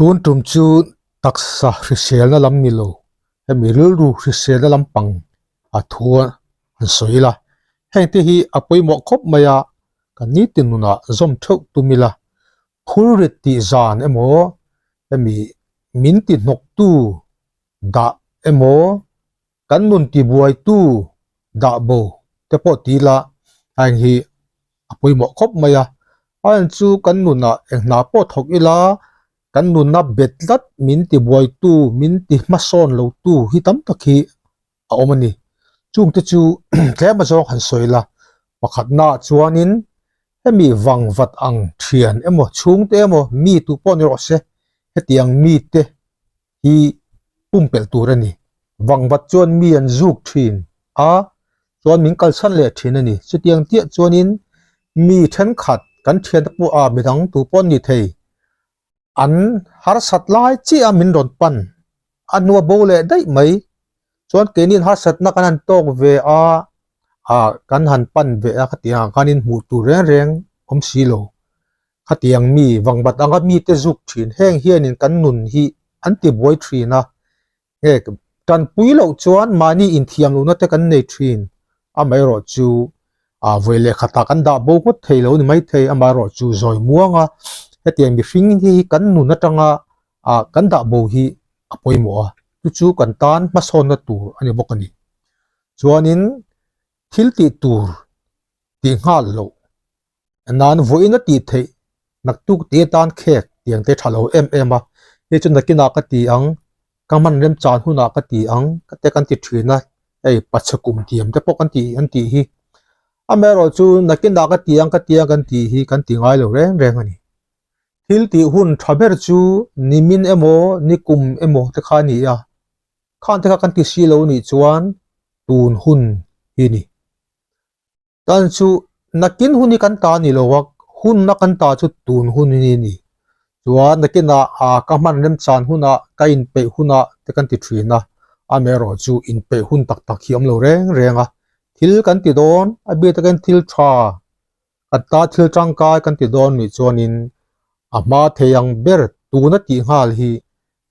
Tun tum chu taksa hriselna lam ni lo, hemi rilru hriselna lampang a thu an sawi ila. Heng te hi a pawimawh khawp mai a, kan nitin nunah zawm theuh tum ila. Phurrit tih zan emaw, hemi min ti hnawktu dah emaw, kan nun tibuaitu dah bo te pawh ti ila a eng hi a pawimawh khawp mai a, a en chu kan nunah eng hna pawh thawk ila kan nunna bet tlat min tibuaitu min ti hmasawn lo tu hi tam tak hi a awm a ni. Chung te chu tlem azawng han sawi ila pakhatna ah chuanin hemi vang vat ang thian emaw chhungte emaw mi tu pawh ni rawh se hetiang mite hi pumpelh tur a ni. Vangvat chuan mi an zuk thin a, chuan min kalsan leh thin a ni. Chutiang chiah chuanin mi thenkhat kan thiante pawh a midang tu pawh an ni thei. An harsat lai chiah a min rawn pan a hnua bo leh daih mai. Chuan keinin harsatna kan han tawk ve a, ah kan han pan ve a khatiang ah khanin hmuh tur reng reng awm si lo. Khatiang mi vangbat anga mite zuk thin heng hianin kan nun hi an ti buai thin a, nge tanpui loh chuan mahni inthiam lohna te kan nei thin, amaherawh chu ah vawi leh khatah kan dah bo ngawt thei lo ni maithei, amaherawh chu zawi muang a, hetiang mihring hi kan nun atanga ah kan dah bo hi a pawimawh a, chu chu kan tan hmasawnna tur a ni bawk a ni. Chuanin thil tih tur tih nghal loh Nan vawiin a tih theih naktuk tih atan khek tiang te tha lo em em a, hei chu nakinah ka ti ang, ka hman remchan hunah ka ti ang ka te kan ti thin a, hei pachhe kum tiam te pawh kan ti an tih hi. Amaherawh chu nakinah ka ti ang ka ti ang kan tih hi kan ti ngai lo reng reng a ni. Thil tih hun tha ber chu nimin emaw nikum emaw te kha a ni a, khang te kha kan ti si lo nih chuan tun hun hi a ni. Tan chu nakin hun hi kan ta ni lo a, hunna kan ta chu tun hun hi ni. Chuan nakinah ah ka hman remchan hunah ka inpeih hunah te kan ti thin a, amaherawh chu inpeih hun tak tak hi a awm lo reng reng a. Thil kan ti dawn, a bik takin thil tha kan ta thil tangkai kan ti dawn nih chuanin a hma thei ang ber tuna tih nghal hi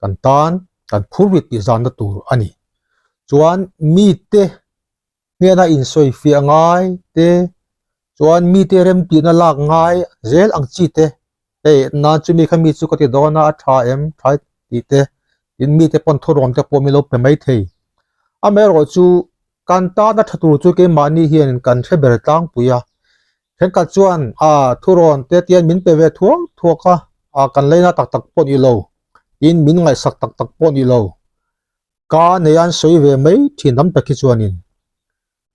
kan tan kan phur rit tih zanna tur a ni. Chuan mite Hnena insawifiah ngai te chuan mite remtihna lak ngai zel ang chi te, hei nan chu mi kha mi chu ka ti dawn a, a tha em tha tih te, tin mite pawn thurawn te pawh min lo pe mai thei. Amaherawh chu kan tana tha tur chu keimahni hian kan hre ber tlangpui a, thenkhat chuan a thurawn te tian min pe ve thuak thuak a, a kan leina tak tak pawh ni lo, tin min ngaihsak tak tak pawh ni lo. Ka nei an sawi ve mai thin tam tak hi chuanin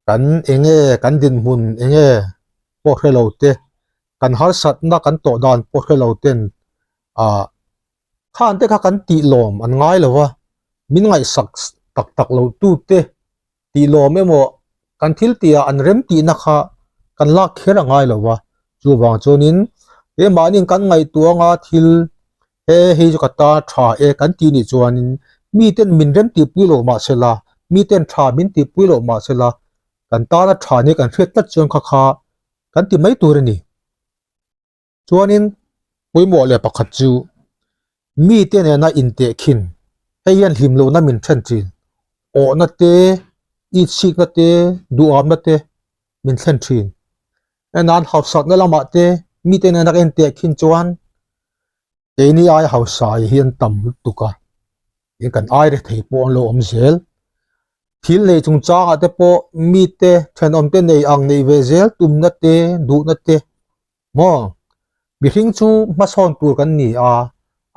kan enge kan dinhmun enge pawh hre lo te kan harsatna kan tawh dan pawh hre lo ten ah khan te kha kan tih lawm an ngai lo va min ngaihsak tak tak lo tu te tih lawm emaw kan thil tih ah an rem tihna kha kan lak kher a ngai lo va chuvang chuanin keimahni kan ngaihtuah anga thil he hei chu ka ta tha e kan tih nih chuanin miten min rem tihpui loh mah se la miten tha min tihpui loh mah se la kan tana tha nia kan hriat tlat chuan kha kha kan ti mai tur a ni. Chuanin pawimawh leh pakhat chu mite nena intehkhin hei hian hlim lohna min then thin, awhna te, itsikna te, duhamna te min thlen thin. Enan hausakna lamah te mite nena ka intehkhin chuan keini ai hausa hi an tam lutuk a, tin kan ai rethei pawh an lo awm zel. Thil nei chungchangah te pawh mite thenawmte nei ang neih ve zel tumna te, duhna te maw? Mihring chu hmasawn tur kan ni a,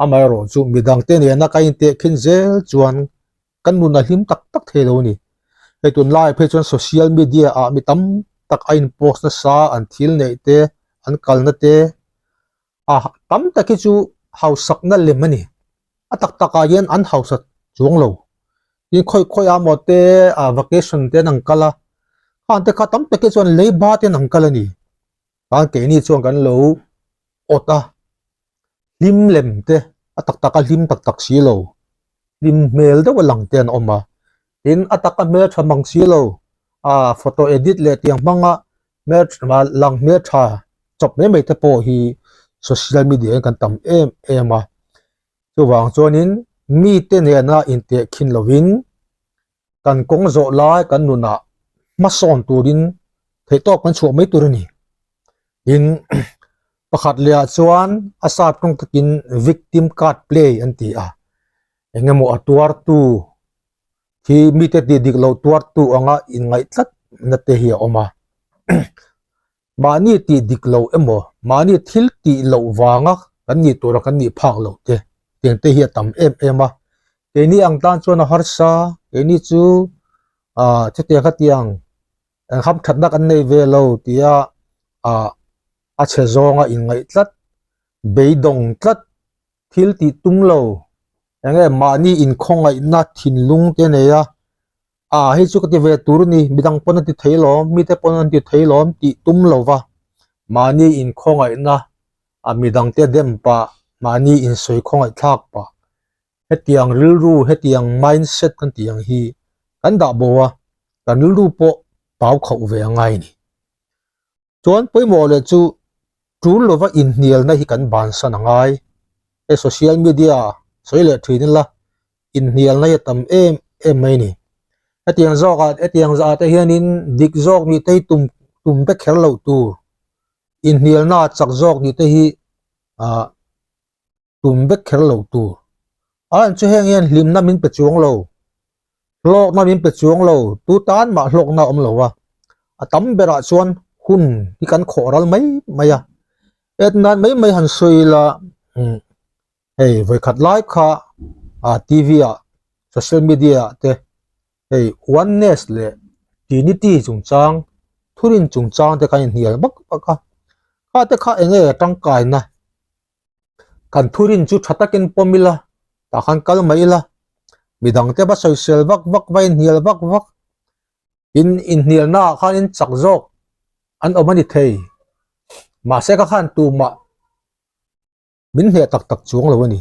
amaherawh chu midangte nena ka intehkhin zel chuan kan nun a hlim tak tak thei lo a ni. Hei tunlaiah phei chuan social media ah mi tam tak a in post nasa an thil neih te, an kalna te a tam tak hi chu hausakna lem a ni. A tak takah hian an hausa chuang lo. Tin khawi khawi a maw te ah vacation te an ang kal a, khang te kha tam tak hi chuan leiba te an ang kal a ni. Tan keini chuan kan lo awt a, hlim lem te a tak taka hlim tak tak si lo, hlim hmel deuh a lang te an awm a, tin a taka hmel tha mang si lo, ah photo edit leh tiang hmanga hmel lang hmel tha chawp mai mai te pawh hi social media hian kan tam em em a. Chuvang chuanin mite nena intehkhin lovin kan kawng zawh lai kan nunah hmasawn turin theihtawp kan chhuah mai tur a ni. Tin, pakhat lehah chuan a sap tawng takin victim card play an ti a, engemaw a tuartu hi mite tih dik loh tuartu anga inngaih tlat na te hi a awm a. Mahni tih dik loh emaw, mahni thil tih loh vanga kan nih tura kan nih phak loh te tiang te hi a tam em em a. Keini ang tan chuan a harsa, keini chu ah chutiang khatiang eng hamthatna kan nei ve lo tia ah a chhe zawnga inngaih tlat, beidawng tlat, thil tih tum lo, eng nge mahni inkhawngaihna thinlung te nei a, Ah hei chu ka ti ve tur a ni, midang pawn an ti thei lawm, mite pawn an ti thei lawm tih tum lo va, mahni inkhawngaihna a midangte dem pah, mahni insawi khawngaih thlak pah, hetiang rilru, hetiang mindset kan tih ang hi kan dah bo a, kan rilru pawh pau khauh ve a ngai a ni. Chuan pawimawh leh chu tul lova inhnialna hi kan bansan a ngai. Hei social media sawi leh thin ila inhnialna hi a tam em em mai a ni. Hetiang zawkah hetiang zah te hianin dik zawk nih te hi tum tum vek kher loh tur inhnialna chak zawk nih te hi ah tum vek kher lo tur. A chu heng hian hlimna min pe chuang lo, hlawkna min pe chuang lo, tu tan mah hlawkna a awm lo a, a tam berah chuan hun hi kan khawh ral mai mai a, et nan mai mai han sawi ila umm hei vawikhat lai kha ah T_V ah social media ah te hei oneness leh trinity chungchang thurin chungchang te kha a inhnial vak vak a, kha te kha eng nge tangkaina. Kan thurin chu tha takin pawm ila, tah khan kal mai ila, midang te va sawisel vak vak va inhnial vak vak, in inhnialna ah khan in chak zawk an awm a ni thei. Mahse ka khan tumah min hneh tak tak chuang lo a ni.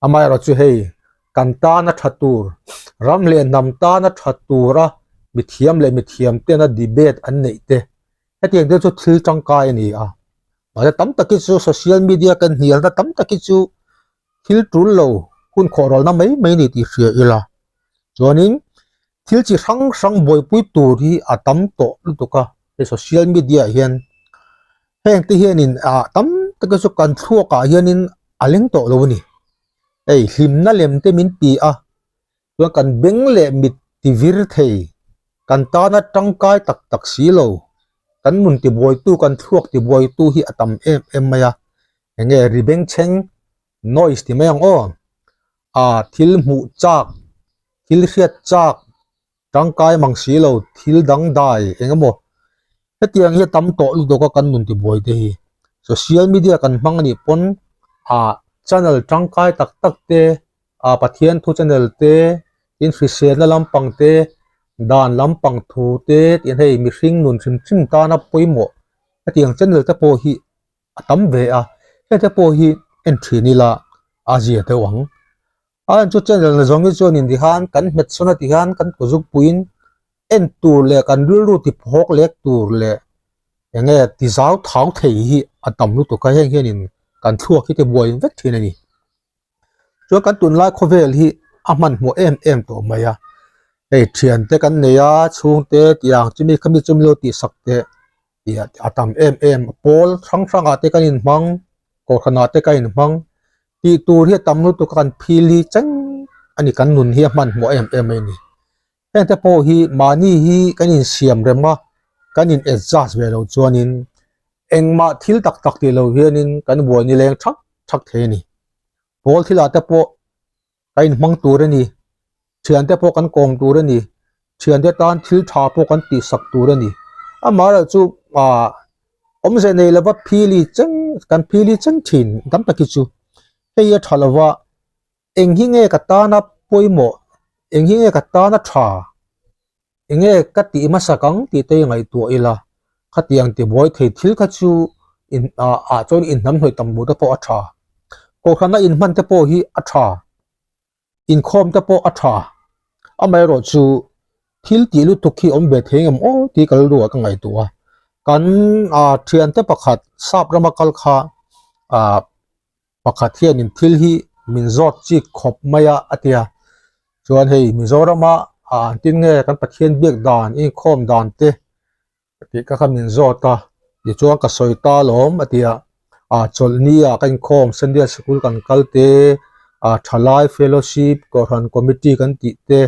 Amaherawh chu hei kan tana tha tur, ram leh hnam tana tha tura mithiam leh mithiam tena debate an neih te hetiang te chu thil tangkai a ni a. Mahse tam tak hi chu social media kan hnialna tam tak hi chu thil tul lo hun khawhrawlna mai mai a ni tih hria ila. Chuanin thil chi hrang hrang buaipui tur hi a tam tawh lutuk a hei social media ah hian heng te hianin ah tam tak hi chu kan thluak ah hianin a leng tawh lo a ni. Hei hlimna lem te min ti a chuan kan beng leh mit ti vir thei kan tana tangkai tak tak si lo kan nun ti buaitu kan thluak ti buaitu hi a tam em em mai a eng nge ri bengchheng noise ti mai ang aw ah thil hmuh chak thil hriat chak tangkai mang si lo thil dangdai eng emaw hetiang hi a tam tawh lutuk a kan nun ti buai te hi social media kan hmang anih pawn ah channel tangkai tak tak te ah Pathian thu channel te tin hriselna lampang te dan lampang thu te tin hei mihring nun hrim hrim tana pawimawh hetiang channel te pawh hi a tam ve a hete pawh hi en thin ila a zia deuh ang a chu channel na zawng hi chuan in tihian kan hmet sawn a tihian kan kawzuk puiin en tur leh kan rilru ti phawk lek tur leh eng nge ti zau thau thei hi a tam lutuk a heng hianin kan thluak hi tibuai vek thin a ni. Chuan kan tunlai khawvel hi a hmanhmawh em em tawh mai a hei thiante kan nei a chhungte tiang chumi khami chumi lo tih sak teh tih a tam em em pawl hrang hrang ah te kan inhmang kohhran ah te kan inhmang tih tur hi a tam lutuk a kan phil hi cheng a ni kan nun hi a hmanhmawh em em mai a ni heng te pawh hi mahni hi kan insiam rem a kan in adjust ve loh chuanin engmah thil tak tak tih loh hianin kan buai ni leng thak thak thei a ni. Pawl thilah te pawh ka inhmang tur a ni, thiante pawh kan kawm tur a ni, thiante tan thil tha pawh kan tihsak tur a ni. Amaherawh chu ah awmze nei lova phili cheng kan phili cheng thin tam tak hi chu hei a tha lova eng hi nge ka tana pawimawh eng hi nge ka tana tha Eng nge ka tih hmasak ang tih te i ngaihtuah ila, khatiang tibuai thei thil kha chu in ah ah chuan inhnamhnawih tam duh te pawh a tha. Kohhrana inhman te pawh hi a tha, inkhawm te pawh a tha. Amaherawh chu thil tih lutuk hi awm ve thei ngem aw tih ka rilruah ka ngaihtuah a. Kan ah thiante pakhat sap rama kal kha ah pakhat hianin thil hi min zawt chik khawp mai a a ti a. Chuan hei Mizorama ah an tin nge kan Pathian biak dan inkhawm dan te tih kha kha min zawt a, tichuan ka sawi ta alawm a ti a, ah chawlhni ah ka inkhawm Sunday sikul kan kal te, ah thalai fellowship kohhran committee kan tih te,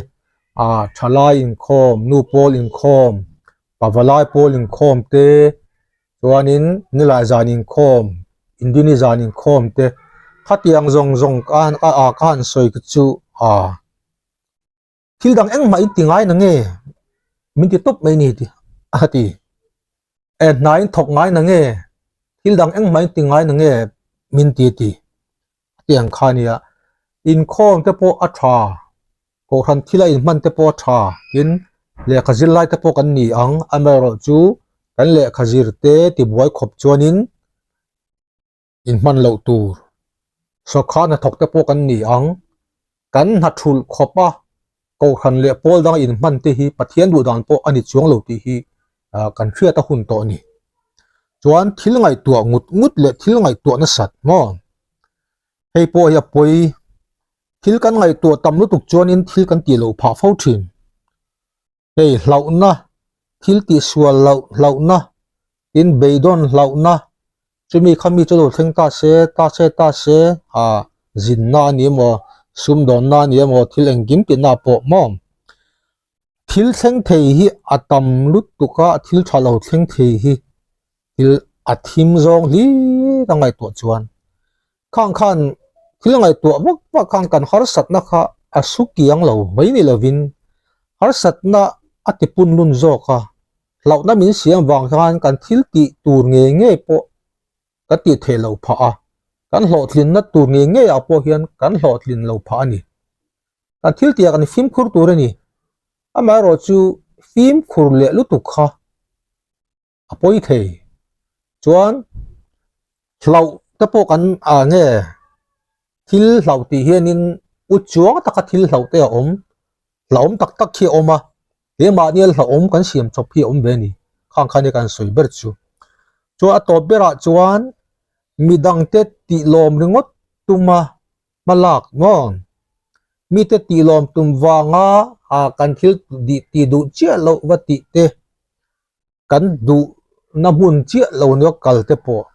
ah thalai inkhawm nu pawl inkhawm pavalai pawl inkhawm te chuanin nilai zan inkhawm Indini zan inkhawm te khatiang zawng zawng ka ah ka han sawi te chu ah. Thil dang engmah in ti ngai na nge? Min ti tawp mai ni ti a ti. E hna in thawk ngai na nge? Thil dang engmah in ti ngai na nge? Min ti ti. A ti ang kha nia. Inkhawm te pawh a tha, kohhran thila inhman te pawh a tha, tin lehkha zir lai te pawh kan ni ang, amaherawhchu kan lehkha zir te tibuai khawp chuanin inhman loh tur. Sawrkar hnathawk te pawh kan ni ang. Kan hna thulh khawp a, kohhran leh pawl danga inhman te hi Pathian duh dan pawh a ni chuang lo tih hi kan hriat a hun tawh a ni. Chuan thil ngaihtuah ngut ngut leh thil ngaihtuah nasat maw? Hei pawh hi a pawi. Thil kan ngaihtuah tam lutuk chuanin thil kan tih loh phah fo thin. Hei hlauhna, thil tihsual loh hlauhna, tin beidawn hlauhna, chumi kha mi chu lo thleng ta se, ta se ta se, ah zinna a ni emaw, sumdawnna a ni emaw, thil engkim tihna pawh maw? Thil thleng thei hi a tam lutuk a, thil tha lo thleng thei hi thil a thim zawng hlir a ngaihtuah chuan khang khan thil ngaihtuah vak vak khan kan harsatna kha a su kiang lo mai ni lovin harsatna a ti pun lun zawk a, hlauhna min siam vang khan kan thil tih tur ngei ngei pawh kan tih theih loh phah a, kan hlawhtlinna tur ngei ngei ah pawh hian kan hlawhtlin lo phah a ni. Kan thil tih ah kan fimkhur tur a ni, amaherawhchu fimkhur leh lutuk kha a pawi thei chuan hlauh te pawh kan ah nge thil hlauh tih hianin u chuang taka thil hlauh te a awm hlauhawm tak tak hi a awm a keimahni a hlauhawm kan siam chawp hi a awm ve a ni khang khan hi kan sawi ber chu chuan a tawp berah chuan midangte tih lawm ringawt tuma hma lak maw mite tih lawm tum vanga ah kan thil tih duh chiah loh va tih te. Kan duhna hmun chiah lo nia kal te pawh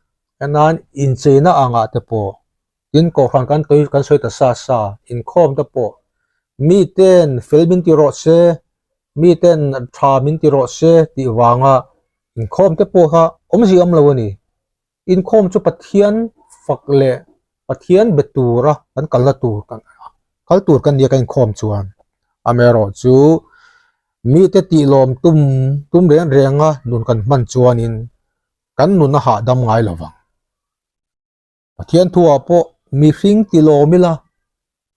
enan incheina angah te pawh tin kohhran kan tui kan sawi ta sa sa inkhawm te pawh miten fel min ti rawh se miten tha min ti rawh se tih vanga inkhawm te pawh kha awmzia awm lo a ni. Inkhawm chu Pathian fak leh Pathian be tura kan kalna tur kan kal tur kan nia ka inkhawm chuan amaherawhchu mite tihlawm tum tum reng renga nun kan hman chuanin kan nun a hahdam ngai lo vang. Pathian thuah pawh mihring tilawm ila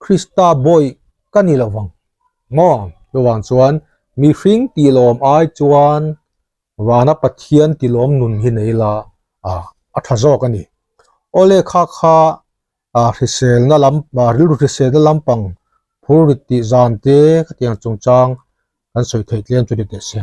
Krista bawi ka ni lo vang maw? Chuvang chuan mihring tilawm ai chuan vana Pathian tilawm nun hi nei la a tha zawk a ni. Awle kha kha hriselna lam rilru hriselna lampang phurrit tih zan te khatiang chungchang kan sawi theih tlem chu ni teh se.